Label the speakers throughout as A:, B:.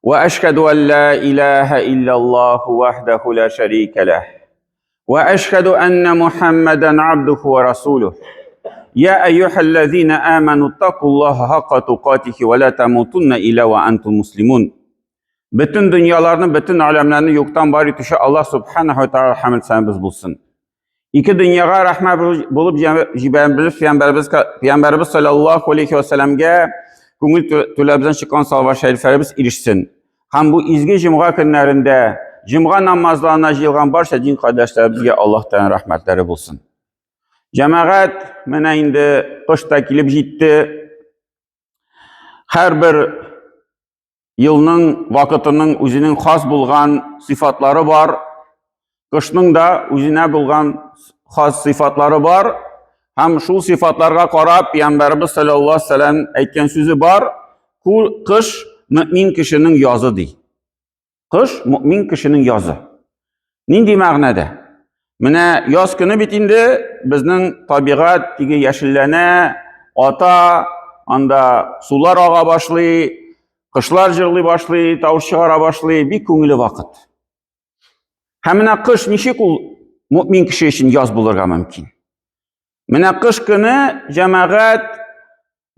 A: وأشهد أن لا إله إلا الله وحده لا شريك له وأشهد أن محمدا عبده ورسوله يا أيها الذين آمنوا اتقوا الله حق تقاته ولا تموتن إلا وأنتم مسلمون. Бөтен дөньяларны, бөтен аләмнәрне юктан бар итүче Аллаһ субханаһу ва тааля хәмд сәнбез булсын. Ике дөньяга рәхмәт булып җибәргән пәйгамбәребез пәйгамбәребез саллаллаһу алейхи ва сәлламгә күңел түләбездән чыккан салават шәрифләребез ирешсен. Һәм бу изге җомга көннәрендә җомга намазларына җыелган барча дин кардәшләребезгә Аллаһ Тәгалә рәхмәтләре булсын. Җәмәгать, менә инде кыш та килеп җитте. Һәрбер елның вакытының үзенең хас булган сыйфатлары бар. Кышның да үзенә булган хас сыйфатлары бар. Һәм шул сыйфатларга карап, Пәйгамбәребез саллаллаһу алейһи вәсәлләм әйткән сүзе бар. Кыш мөмин кешенең язы ди. Кыш мөмин кешенең язы. Нинди мәгънәдә? Менә яз көне бит инде безнең табигать теге яшелләнә, ата, анда сулар ага башлый, кышлар җырлый башлый, тавыш чыгара башлый, бик күңелле вакыт. Һәм менә кыш ничек ул мөмин кеше өчен яз булырга мөмкин? Менә кыш көне җәмәгать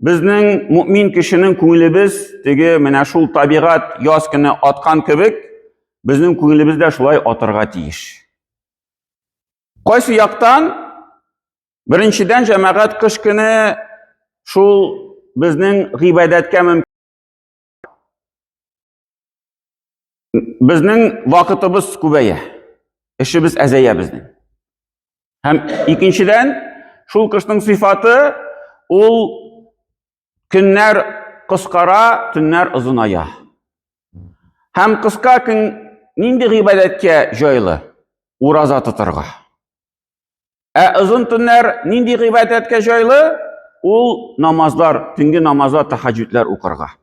A: безнең мөмин кешенең күңелебез теге менә шул табигать яз көне аткан кебек, безнең күңелебез дә шулай атырга тиеш. Кайсы яктан? Беренчедән, җәмәгать кыш көне шул безнең гыйбадәткә мөмкин. Безнең вакытыбыз күбәя. Эшебез әзәя безнең. Һәм икенчедән, шул кышның сыйфаты ул көннәр кыскара, төннәр озыная. Һәм кыска көн нинди гыйбадәткә җайлы? Ураза тотарга. Ә озын төннәр нинди гыйбадәткә җайлы? Ул намазлар, төнге намазлар, тахаҗҗүдләр укырга.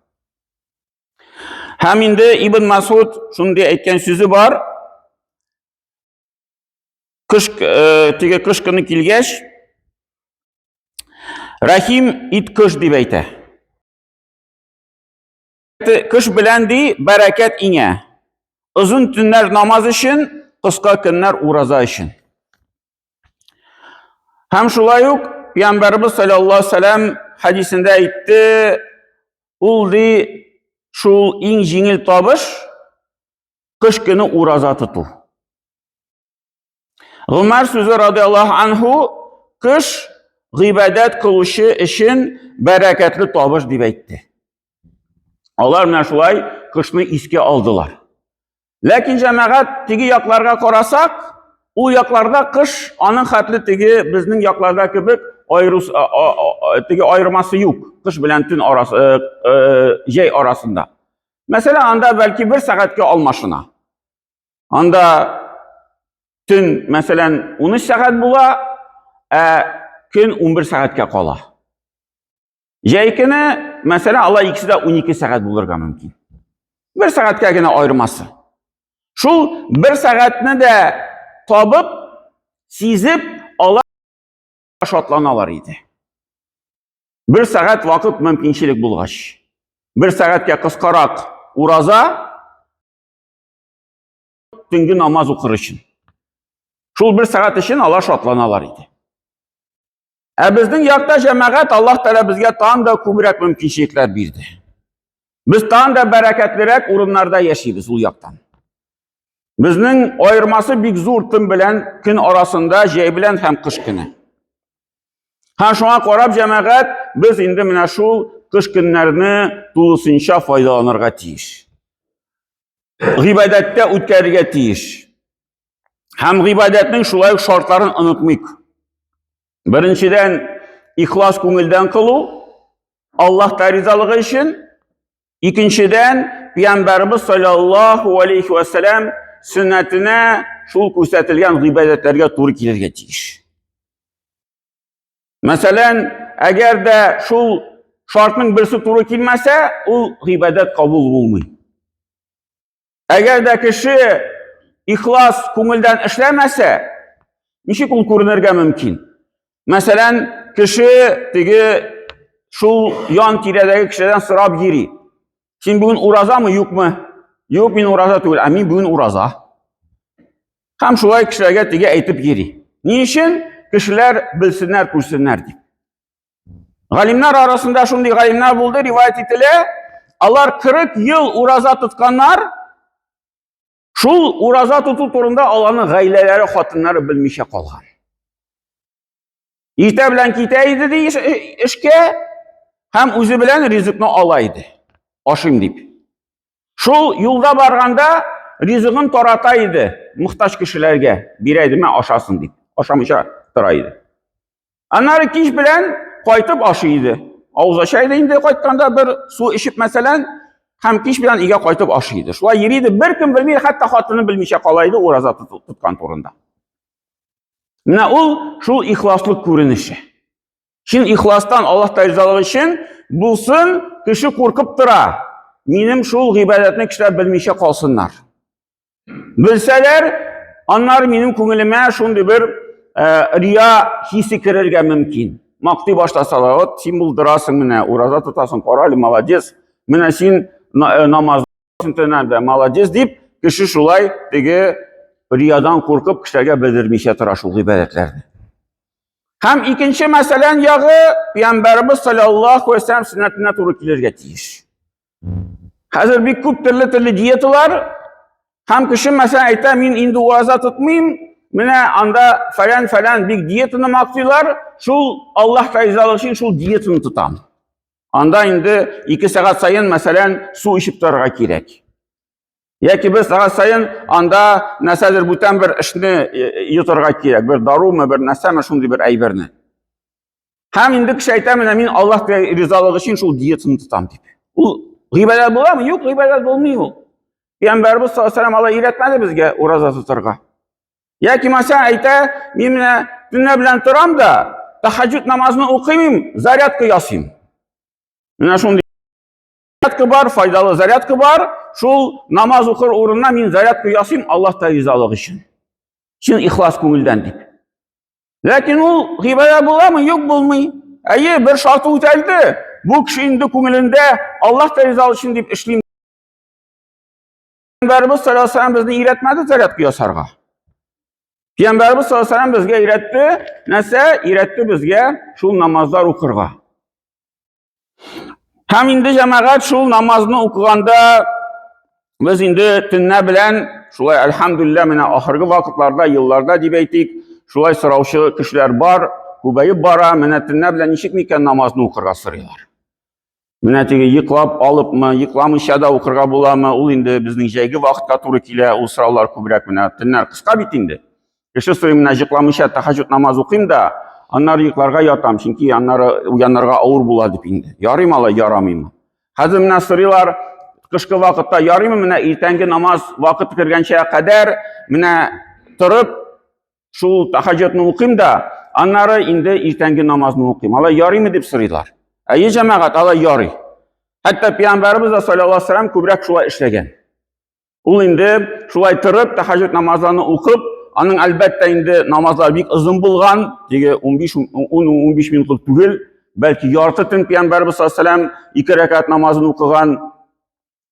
A: Һәм инде Ибн Масуд шундый әйткән сүзе бар. Кыш э, теге кыш көне килгәч, Рәхим ит кыш дип әйтә. Кыш белән ди бәрәкәт иңә. Озын төннәр намаз өчен, кыска көннәр ураза өчен. Һәм шулай ук Пәйгамбәрбез саллаллаһу алейһи вәсәлләм хәдисендә әйтте, ул ди шул иң җиңел табыш кыш көне ураза тоту. Гомәр сүзе радиаллаһу анһу кыш гыйбадәт кылучы өчен бәрәкәтле табыш дип әйтте. Алар менә шулай кышны искә алдылар. Ләкин җәмәгать теге якларга карасак, ул якларда кыш аның хәтле теге безнең якларда кебек айрус, теге аермасы юк. Кыш белән төн арасы, э, э, җәй арасында. Мәсәлән, анда бәлки бер сәгатькә алмашына. Анда төн, мәсәлән, 13 сәгать була, ә көн 11 сәгатькә кала. Җәй көне, мәсәлән, алар икесе дә 12 сәгать булырга мөмкин. Бер сәгатькә генә аермасы. Шул бер сәгатьне дә табып, сизеп, алар шатланалар иде. Бер сәгать вакыт мөмкинчелек булгач. Бер сәгатькә кыскарак ураза, төнге намаз укыр өчен. Шул бер сәгать өчен алар шатланалар иде. Ә безнең якта җәмәгать Аллаһ Тәгалә безгә тагын да күбрәк мөмкинчелекләр бирде. Без тагын да бәрәкәтлерәк урыннарда яшибез ул яктан. Безнең аермасы бик зур төн белән көн арасында, җәй белән һәм кыш көне. Һәм шуңа карап җәмәгать без инде менә шул кыш көннәрне тулысынча файдаланырга тиеш. Гыйбадәттә үткәрергә тиеш. Һәм гыйбадәтнең шулай ук шартларын онытмыйк. Беренчедән, ихлас күңелдән кылу, Аллаһ ризалыгы өчен. Икенчедән, Пәйгамбәребез саллаллаһу алейхи ва сәлам сөннәтенә шул күрсәтелгән гыйбадәтләргә туры килергә тиеш. Мәсәлән, әгәр дә шул шартның берсе туры килмәсә, ул гыйбадәт кабул булмый. Әгәр дә кеше ихлас күңелдән эшләмәсә, ничек ул күренергә мөмкин? Мәсәлән, кеше теге шул ян тирәдәге кешедән сорап йөри. Син бүген уразамы, юкмы? Юк, мин ураза түгел, ә мин бүген ураза. Һәм шулай кешеләргә теге әйтеп йөри. Ни өчен? Кешеләр белсеннәр, күрсеннәр дип. Галимнәр арасында шундый галимнәр булды, риваять ителә, алар 40 ел ураза тотканнар, шул ураза тоту турында аларның гаиләләре, хатыннары белмичә калган. Иртә белән китә иде ди эшкә һәм үзе белән ризыкны ала иде. Ашыйм дип. Шул юлда барганда ризыгын тарата иде мохтаҗ кешеләргә, бирә иде, мә ашасын дип. Ашамыйча тора иде. Аннары кич белән кайтып ашый иде. Авыз ача иде инде кайтканда бер су эчеп мәсәлән, һәм кич белән өйгә кайтып ашый иде. Шулай йөри иде, беркем белми, хәтта хатыны белмичә кала иде ураза тоткан турында. Менә ул шул ихласлык күренеше. Чын ихластан Аллаһ ризалыгы өчен булсын, кеше куркып тора. Минем шул гыйбадәтне кешеләр белмичә калсыннар. Белсәләр, аннары минем күңелемә шундый бер э, рия хисе керергә мөмкин. Мактый башласалар, вот син булдырасың менә, ураза тотасың, кара әле, молодец. Менә син э, намаз да молодец дип, кеше шулай теге риядан куркып кешеләргә белдермичә тора шул гыйбадәтләрне. Һәм икенче мәсәлән ягы Пәйгамбәребез саллаллаһу алейһи вәсәлләм сөннәтенә туры килергә тиеш. Хәзер бик күп төрле-төрле диеталар һәм кеше мәсәлән әйтә, мин инде ураза тотмыйм, менә анда фәлән-фәлән бик диетаны мактыйлар, шул Аллаһ ризалыгы өчен шул диетаны тотам. Анда инде 2 сәгать саен, мәсәлән, су эчеп торырга кирәк. Яки бер сәгать саен анда нәрсәдер бүтән бер эшне э, йотарга кирәк, бер дарумы, бер нәрсәме, шундый бер әйберне. Һәм инде кеше әйтә, менә мин Аллаһ ризалыгы өчен шул диетаны тотам дип. Ул гыйбадәт буламы? Юк, гыйбадәт булмый ул. Пәйгамбәрбез саллаллаһу алейһи вәсәлләм алай өйрәтмәде безгә ураза тотарга. Яки мәсәлән әйтә, мин менә төнлә белән торам да, тахаҗҗуд намазын укыйм, зарядка ясыйм. Менә шундый зарядка бар, файдалы зарядка бар. Шул намаз укыр урынына мин зарядка ясыйм, Аллаһ та ризалыгы өчен. Чын ихлас күңелдән дип. Ләкин ул гыйбадәт буламы? Юк, булмый. Әйе, бер шарты үтәлде. Бу кеше инде күңелендә Аллаһ та ризалыгы өчен дип эшлим. Пәйгамбәребез саллаллаһу алейһи вәсәлләм безне өйрәтмәде зарядка ясарга. Пәйгамбәребез саллаллаһу алейһи вәсәлләм безгә өйрәтте, нәрсә? Өйрәтте безгә шул намазлар укырга. Һәм инде җәмәгать шул намазны укыганда без инде төннә белән шулай әлхәмдүлилләһ менә ахыргы вакытларда, елларда дип әйтик, шулай сораучы кешеләр бар, күбәеп бара, менә төннә белән ничек микән намазны укырга сорыйлар. Менә теге йоклап алыпмы, йокламыйча да укырга буламы, ул инде безнең җәйге вакытка туры килә, ул сораулар күбрәк менә төннәр кыска бит инде. Кеше сорый, менә йокламыйча тәһәҗҗүд намаз укыйм да, аннары йокларга ятам, чөнки аннары уянырга авыр була дип инде. Ярыймы алай, ярамыймы? Хәзер менә сорыйлар, кышкы вакытта ярыймы менә иртәнге намаз вакыт кергәнчә кадәр менә торып шул тәһәҗҗүдне укыйм да, аннары инде иртәнге намазны укыйм. Алай ярыймы дип сорыйлар. Әйе, җәмәгать, алай ярый. Хәтта пәйгамбәребез дә саллаллаһу алейһи вәсәлләм күбрәк шулай эшләгән. Ул инде шулай торып, тәһәҗҗүд намазларын укып, аның әлбәттә инде намазлар бик озын булган, теге 15 10-15 минутлык түгел, бәлки ярты төн пәйгамбәребез саллаллаһу алейһи вәсәлләм ике рәкәгать намазын укыган.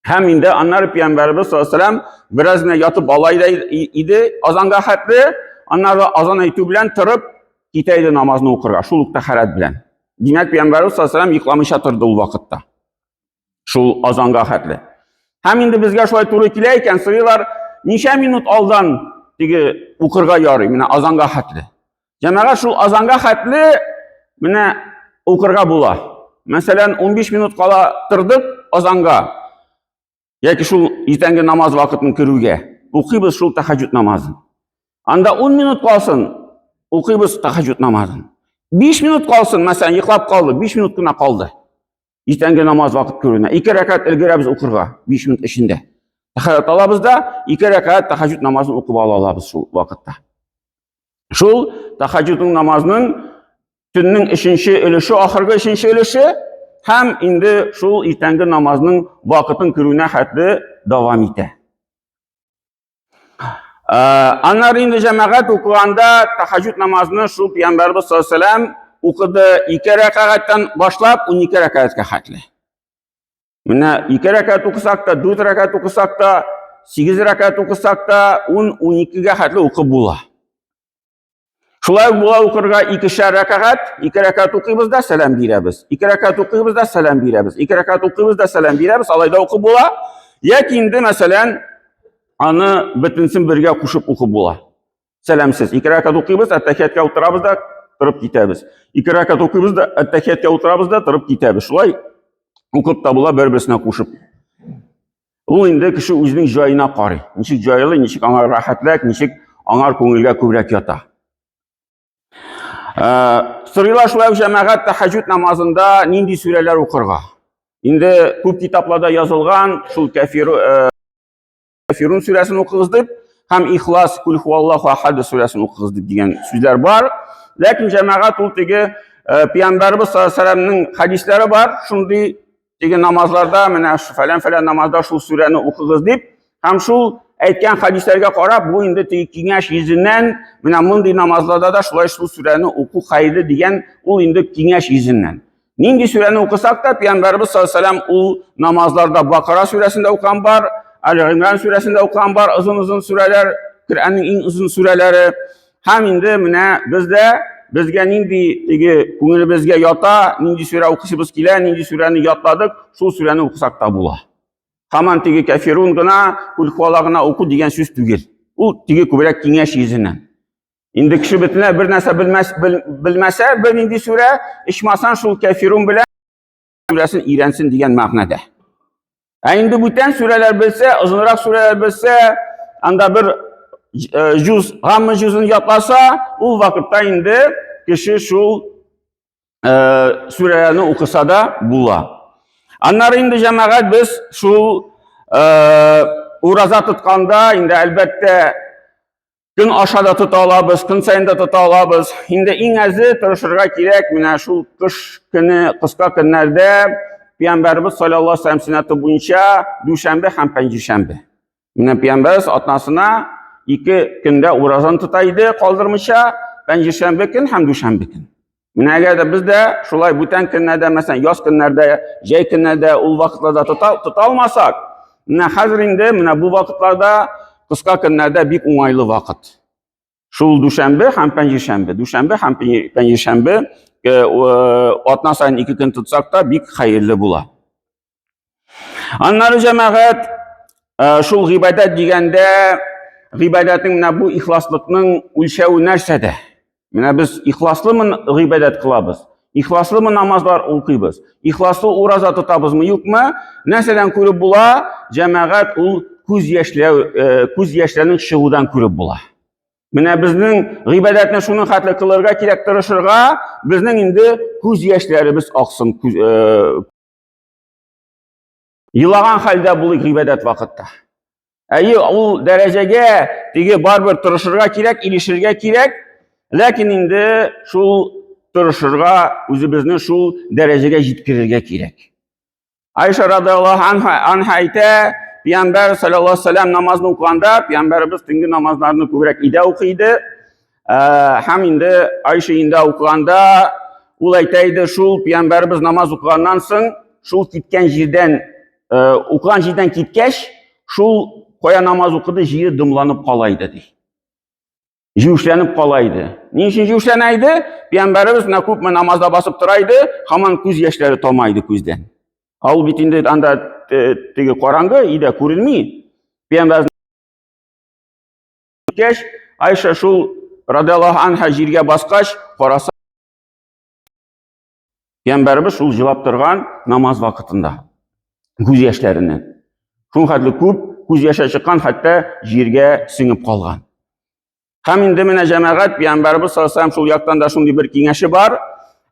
A: Һәм инде аннары пәйгамбәребез саллаллаһу алейһи вәсәлләм бераз генә ятып ала иде азанга хәтле, аннары азан әйтү белән торып китә иде намазны укырга, шул ук тәһарәт белән. Димәк, пәйгамбәребез саллаллаһу алейһи вәсәлләм йокламыйча торды ул вакытта. Шул азанга хәтле. Һәм инде безгә шулай туры килә икән, сорыйлар, ничә минут алдан теге укырга ярый, менә азанга хәтле. Җәмәгать шул азанга хәтле менә укырга була. Мәсәлән, 15 минут кала тордык азанга. Яки шул иртәнге намаз вакытын керүгә укыйбыз шул тәһәҗҗүд намазын. Анда 10 минут калсын, укыйбыз тәһәҗҗүд намазын. 5 минут калсын, мәсәлән, йоклап калды, 5 минут кына калды. Иртәнге намаз вакыт керүенә. Ике рәкәгать өлгерәбез укырга 5 минут эчендә. Тәһарәт алабыз да, ике рәкәгать тәһәҗҗүд намазын укып ала алабыз шул вакытта. Шул тәһәҗҗүднең намазының төннең өченче өлеше, ахыргы өченче өлеше һәм инде шул иртәнге намазның вакытын керүенә хәтле дәвам итә. Аннары инде җәмәгать укыганда тәһәҗҗүд намазны шул пәйгамбәрбез саллаллаһу алейһи укыды ике рәкәгатьтән башлап 12 рәкәгатькә хәтле. Менә ике рәкәт укысак та, дүрт рәкәт укысак та, сигез рәкәт укысак та, ун, уникегә хәтле укып була. Шулай була укырга икешәр рәкәгать, ике рәкәт укыйбыз да сәлам бирәбез. Ике рәкәт укыйбыз да сәлам бирәбез. Ике рәкәт укыйбыз да сәлам бирәбез, алай да укып була. Яки инде, мәсәлән, аны бөтенсен бергә кушып укып була. Сәламсез. Ике рәкәт укыйбыз, әттәхияткә утырабыз да торып китәбез. Ике рәкәт укыйбыз да әттәхияткә утырабыз да торып китәбез. Шулай укып та була бер-берсенә кушып. Ул инде кеше үзенең җаена карый. Ничек җайлы, ничек аңа рәхәтләк, ничек аңар күңелгә күбрәк ята. Э, сорыйлар шулай ук җәмәгать тәһәҗҗүд намазында нинди сүрәләр укырга. Инде күп китапларда язылган шул кәфир э, кәфирун сүрәсен укыгыз дип һәм Ихлас кул хуаллаху ахад сүрәсен укыгыз дип дигән сүзләр бар. Ләкин җәмәгать ул теге э, пәйгамбәрбез саллаллаһу алейһи вәсәлләмнең хәдисләре бар, шундый теге намазларда менә фәлән-фәлән намазда шул сүрәне укыгыз дип, һәм шул әйткән хәдисләргә карап, бу инде теге киңәш йөзеннән, менә мондый намазларда да шулай шул сүрәне уку хәерле дигән, ул инде киңәш йөзеннән. Нинди сүрәне укысак та, Пәйгамбәрбез саллаллаһу алейһи вәсәлләм ул намазларда Бакара сүрәсендә укыган бар, Әл-Гыймран сүрәсендә укыган бар, озын-озын сүрәләр, Коръәннең иң озын сүрәләре. Һәм инде менә без дә безгә нинди теге күңелебезгә ята, нинди сүрә укысыбыз килә, нинди сүрәне ятладык, шул сүрәне укысак та була. Һаман теге кәфирун гына, кульхуала гына уку дигән сүз түгел. Ул теге күбрәк киңәш йөзеннән. Инде кеше бөтенләй бер нәрсә белмәс, бел, белмәсә, бер нинди сүрә, ичмасан шул кәфирун белән сүрәсен өйрәнсен дигән мәгънәдә. Ә инде бүтән сүрәләр белсә, озынрак сүрәләр белсә, анда бер э, җуз, гамма җузын ятласа, ул вакытта инде кеше шул э, сүрәләрне укыса да була. Аннары инде җәмәгать без шул э, ураза тотканда инде әлбәттә Көн аша да тота алабыз, көн саен да тота алабыз. Инде иң әзе тырышырга кирәк, менә шул кыш көне, кыска көннәрдә Пәйгамбәрбез саллаллаһу алейһи вәсәлләм сөннәте буенча дүшәмбе һәм пәнҗешәмбе. Менә Пәйгамбәрбез атнасына ике көндә уразаны тота иде, калдырмыйча, пәнҗешәмбе көн һәм дүшәмбе көн. Менә әгәр дә без дә шулай бүтән көннәрдә, мәсәлән, яз көннәрдә, җәй көннәрдә ул вакытларда тота, тота алмасак, менә хәзер инде менә бу вакытларда кыска көннәрдә бик уңайлы вакыт. Шул дүшәмбе һәм пәнҗешәмбе, дүшәмбе һәм пәнҗешәмбе э, атна саен ике көн тотсак та бик хәерле була. Аннары җәмәгать э, шул гыйбадәт дигәндә гыйбадәтнең менә бу ихласлыкның үлчәве нәрсәдә? Менә без ихласлымы гыйбадәт кылабыз? Ихласлымы намазлар укыйбыз? Ихласлы ураза тотабызмы, юкмы? Нәрсәдән күреп була? Җәмәгать ул күз яшьләү, э, күз яшьләренең чыгудан күреп була. Менә безнең гыйбадәтне шуның хәтле кылырга кирәк, тырышырга, безнең инде күз яшьләребез аксын, күз, э, Елаган хәлдә булыйк гыйбадәт вакытта. Әйе, ул дәрәҗәгә теге барыбер тырышырга кирәк, ирешергә кирәк. Ләкин инде шул тырышырга, үзебезне шул дәрәҗәгә җиткерергә кирәк. Айша радиаллаһу анха, анха әйтә, Пәйгамбәр саллаллаһу алейһи вәсәлләм намазны укыганда, пәйгамбәребез төнге намазларны күбрәк өйдә укый иде. Ә, һәм инде Айша инде укыганда ул әйтә иде, шул пәйгамбәребез намаз укыганнан соң, шул киткән җирдән, э, укыган җирдән киткәч, шул кая намаз укыды, җире дымланып кала иде ди. Җүшләнеп кала иде. Ни өчен җүшләнә иде? Пәйгамбәребез менә күпме намазда басып тора иде, һаман күз яшьләре тама иде күздән. Ә ул бит инде анда э, теге караңгы, өйдә күренми. Пәйгамбәребез киткәч, Айша шул радиаллаһу анха җиргә баскач, караса, Пәйгамбәребез шул җылап торган намаз вакытында күз яшьләреннән. Шул хәтле күп күз яше чыккан, хәтта җиргә сеңеп калган. Һәм инде менә җәмәгать Пәйгамбәребез саллаллаһу алейһи шул яктан да шундый бер киңәше бар.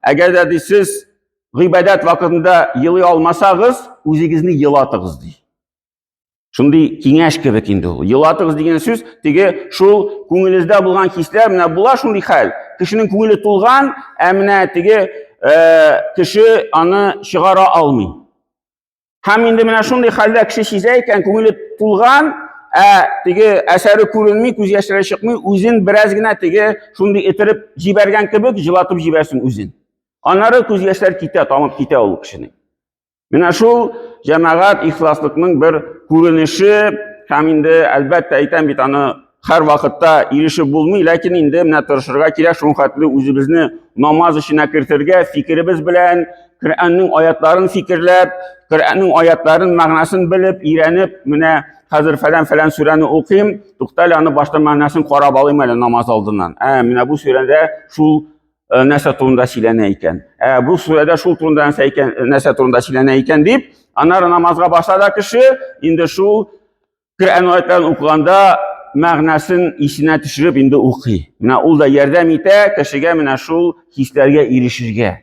A: Әгәр дә ди сез гыйбадәт вакытында елый алмасагыз, үзегезне елатыгыз ди. Шундый киңәш кебек инде ул. Елатыгыз дигән сүз теге шул күңелегездә булган хисләр, менә була шундый хәл. Кешенең күңеле тулган, ә менә теге э, кеше аны чыгара алмый. Һәм инде менә шундый хәлдә кеше сизә икән, күңеле тулган, ә теге әсәре күренми, күз яшьләре чыкмый, үзен бераз генә теге шундый эттереп җибәргән кебек, җылатып җибәрсен үзен. Аннары күз яшьләр китә, тамып китә ул кешенең. Менә шул җәмәгать ихласлыкның бер күренеше һәм инде әлбәттә әйтәм бит аны һәр вакытта ирешеп булмый, ләкин инде менә тырышырга кирәк шул хәтле үзебезне намаз эченә кертергә, фикеребез белән Коръәннең аятларын фикерләп, Коръәннең аятларын мәгънәсен белеп, өйрәнеп, менә хәзер фәлән-фәлән сүрәне укыйм, туктале аны башта мәгънәсен карап алыйм әле намаз алдыннан. Ә, менә бу сүрәдә шул Э, нәрсә турында сөйләнә икән. Ә бу сүрәдә шул турында нәрсә икән, э, нәрсә турында сөйләнә икән дип, аннары намазга баса да кеше инде шул Коръән аятларын укыганда мәгънәсен исенә төшереп инде укый. Менә ул да ярдәм итә кешегә менә шул хисләргә ирешергә.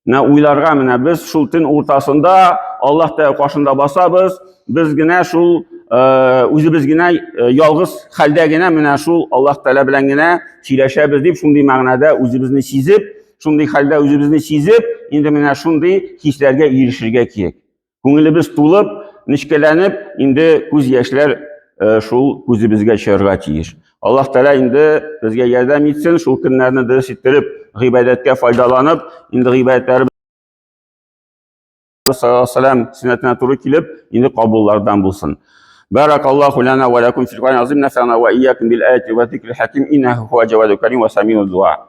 A: Менә уйларга менә без шул төн уртасында Аллаһ Тәгалә каршында басабыз, без генә шул э, үзебез генә э, ялгыз хәлдә генә менә шул Аллаһ Тәгалә белән генә сөйләшәбез дип шундый мәгънәдә үзебезне сизеп, шундый хәлдә үзебезне сизеп, инде менә шундый хисләргә ирешергә кирәк. Күңелебез тулып, нечкәләнеп, инде күз яшьләр э, шул күзебезгә чыгарга тиеш. Аллаһ Тәгалә инде безгә ярдәм итсен, шул көннәрне дөрес иттереп, гыйбадәткә файдаланып, инде гыйбадәтләребез саллаллаһу алейһи сөннәтенә туры килеп, инде кабуллардан булсын. Баракаллаху лана ва лакум фил Кур'ан азим нафана ва iyyakum bil ayati ва zikril hakim иннаһу хуа джавадул карим ва самиул дуа.